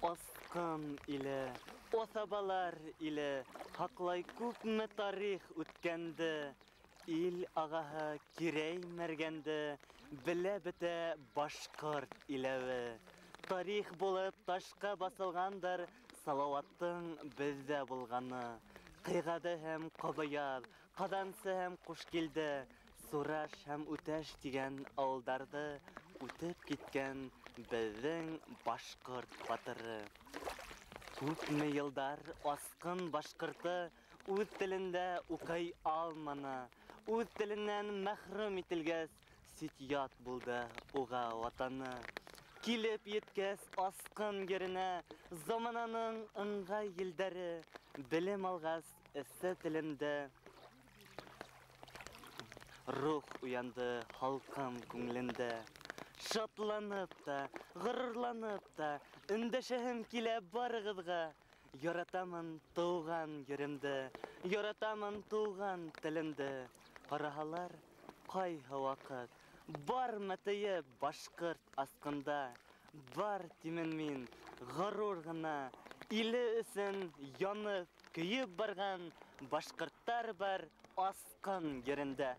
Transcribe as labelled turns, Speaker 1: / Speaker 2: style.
Speaker 1: Асҡын иле, аҫабалар иле, һаҡлай күпме тарих үткәнде. Ил ағаһы Кирәй мәргәнде, белә бөтә башҡорт иләүе. Тарих булып ташҡа баҫылғандыр Салауаттың беҙҙә булғаны. Ҡыйғады һәм Ҡобояҙ, Ҡаҙансы һәм Ҡушкилде, Сураш һәм Үтәш тигән ауылдарҙы үтеп киткән беҙҙең башҡорт батыры. Күпме йылдар Асҡын башҡорто үҙ телендә уҡый алманы. Үҙ теленән мәхрүм ителгәс, сит-ят булды уға ватаны. Килеп еткәс Асҡын еренә замананың ыңғай елдәре, белем алғас эсе телемдә рух уянды халҡым күңелендә. Шатланып та, ғорурланып та өндәшәһем килә барығыҙға. Яратамын тыуған еремде, яратамын тыуған телемде. Ҡараһалар, ҡайһы ваҡыт бармы тейеп башҡорт Асҡында? Бар тимен мин, ғорур ғына. Иле өсөн янып, көйөп барған башҡорттар бар Асҡын ерендә.